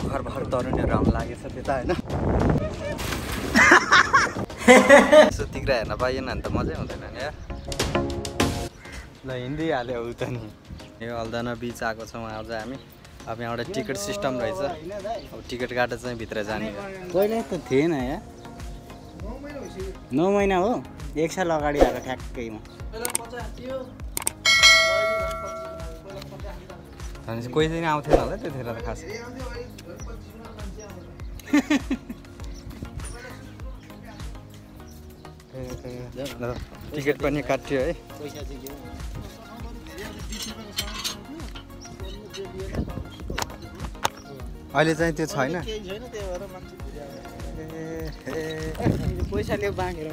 भर तरुनीहरू आउनु लागेछ त्यता होइन सुतिग्रा हेर्न पाइएन भने त मजै हुँदैन नि यार ल हिँडिहाल्यो उ त नि यो हल्दाना बिच आएको छौँ आज हामी अब यहाँबाट टिकट सिस्टम रहेछ अब टिकट काटेर चाहिँ भित्र जाने कहिले त थिएन यार 9 महिना हो 1 साल अगाडि आएको ठ्याक्कैमा कोही चाहिँ आउँथेन होला त्यतिखेर त खास टिकट पनि काट्यो है अहिले चाहिँ त्यो छैन पैसाले बाँडेर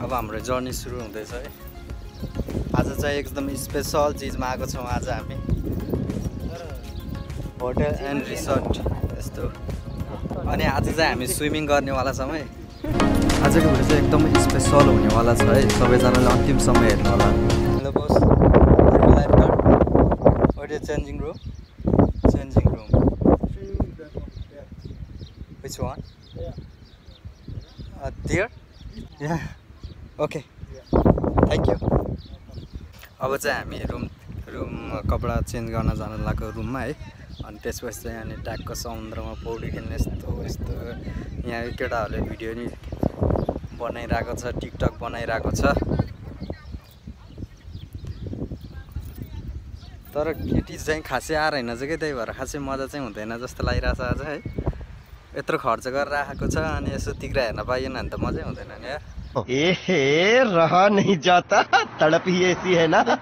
अब हाम्रो जर्नी सुरु हुँदैछ है आज चाहिँ एकदम स्पेसल चिजमा आएको छौँ आज हामी होटल एन्ड रिसोर्ट यस्तो अनि आज चाहिँ हामी स्विमिङ गर्नेवाला छौँ है आजको भिडियो चाहिँ एकदम स्पेसल हुनेवाला छ है सबैजनाले अन्तिमसम्म हेर्नु होला hello bus life guard changing room which one there yeah okay thank you अब चाहिँ हामी रुम कपडा चेन्ज गर्न जान लागेको रुममा है अनि त्यसपछि चाहिँ अनि ट्याक्क समुद्रमा पौडी खेल्ने यस्तो यहाँ केटाहरूले भिडियो नि बनाइरहेको छ टिकटक बनाइरहेको छ तर केटी चाहिँ खासै आएर होइन चाहिँ के त्यही भएर खासै मजा चाहिँ हुँदैन जस्तो लागिरहेछ आज है यत्रो खर्च गरेर राखेको छ अनि यसो तिग्रा हेर्न पाइएन भने त मजै हुँदैन नि यार एहे रहा नहीं जाता तड़प ही ऐसी है ना अब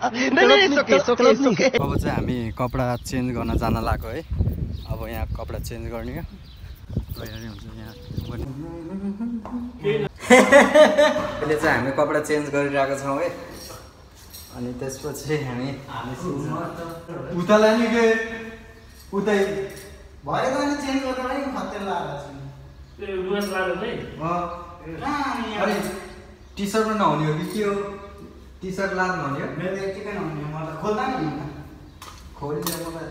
चाहिँ हामी कपडा चेन्ज गर्न जान लागेको है अब यहाँ कपडा चेन्ज गर्ने हो तयारी हुन्छ यहाँ अहिले चाहिँ हामी कपडा चेन्ज गरिरहेको छौँ है अनि त्यसपछि हामी उता लाने के उतै भरे पनि चेन्ज गर्दा पनि खत्तेल लाएर छ त्यो लुगास लाएर नै अरे टी-शर्ट मा नहुने हो कि के हो टी-शर्ट लाएर नहुने हो मेरो यतिकै नहुने म त खोल्दा नि खोलिदियो मलाई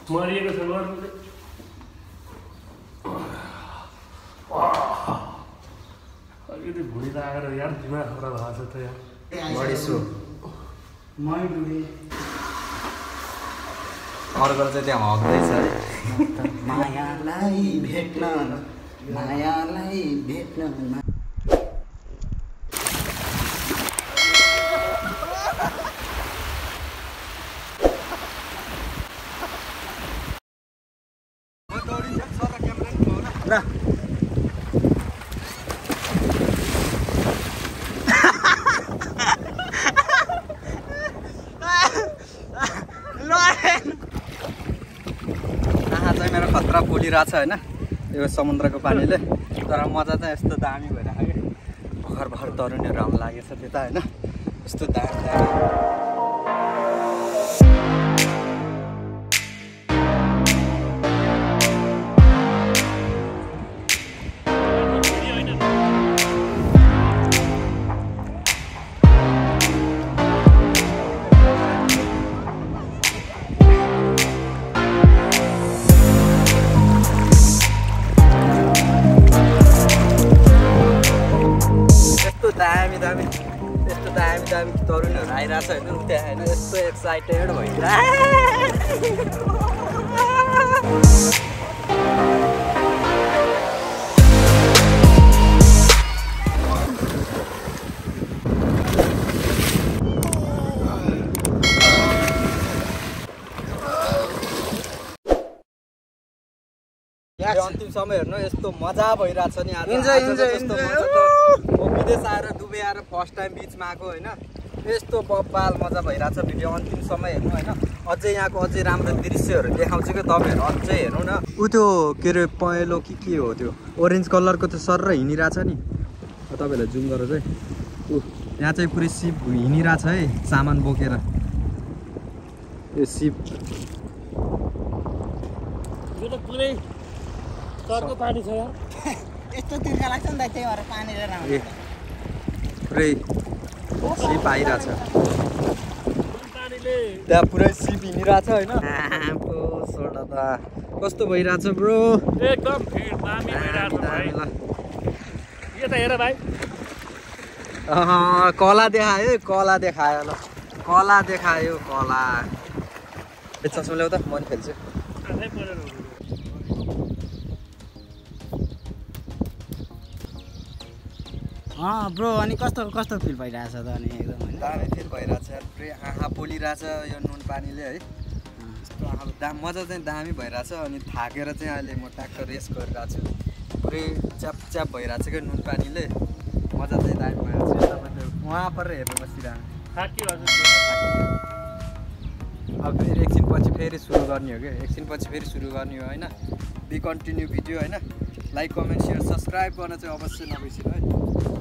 मरिएको छ गर्नु अलिकति भुँडी लागेर यार दिमाग खराब भएको छ त यार बडी सो मै डुबे अर्को चाहिँ त्यहाँ हग्दैछ है मायालाई भेट्न चाहिँ मेरो खतरा पोलिरहेछ होइन यो समुद्रको पानीले तर मजा चाहिँ यस्तो दामी भइरहेको क्या भर तरुनीहरू आउनु लागेछ त्यता होइन यस्तो दामी दामी तरुनीहरू आइरहेछ होइन त्यहाँ होइन यस्तो एक्साइटेड अन्तिम समय हेर्नु यस्तो मजा भइरहेछ नि आज विदेश आएर दुबई आएर फर्स्ट टाइम बिचमा आएको होइन यस्तो बब्बाल मजा भइरहेछ भिडियो अन्तिम समय हेर्नु होइन अझै यहाँको अझै राम्रो दृश्यहरू देखाउँछु कि तपाईँहरू अझै हेर्नु न ऊ त्यो के अरे पहेँलो के हो त्यो ओरेन्ज कलरको त्यो सर हिँडिरहेछ नि तपाईँहरूलाई जुम गरेर चाहिँ ऊ यहाँ चाहिँ पुरै सिप हिँडिरहेछ है सामान बोकेर यो सिप पुरै चर्को पानी छ यार यस्तो तिर्खा लाग्छ नि त त्यही भएर पानीले राम्रो पुरै सिप आइरहेछ पानीले त्यहाँ पुरै सिप हिँडिरहेछ होइन सोडा त कस्तो भइरहेछ ब्रो एकदम भिड दामी भइरहेको छ भाइ ल यो त हेर भाइ कला देखायो कला देखायो ल कला देखायो कला ए चस्मा ल्याउ त म नि खेल्छु आफै परेर ब्रो अनि कस्तो कस्तो फिल भइरहेछ त अनि एकदम होइन दामी फिल भइरहेछ पुरै आँखा पोलिरहेछ यो नुन पानीले है यस्तो आँखा मजा चाहिँ दामी भइरहेछ अनि थाकेर चाहिँ अहिले म ट्याक्क रेस्ट गरिरहेको छु पुरै च्याप च्याप भइरहेछ क्या नुन पानीले मजा चाहिँ दामी भइरहेछ तपाईँले वहाँ परेर हेरेर बसिरहनु थाक्यो हजुर अब फेरि एकछिनपछि फेरि सुरु गर्ने हो क्या एकछिनपछि फेरि सुरु गर्ने हो होइन बी कन्टिन्यू भिडियो होइन लाइक कमेन्ट सेयर सब्सक्राइब गर्न चाहिँ अवश्य नबिर्सिनु है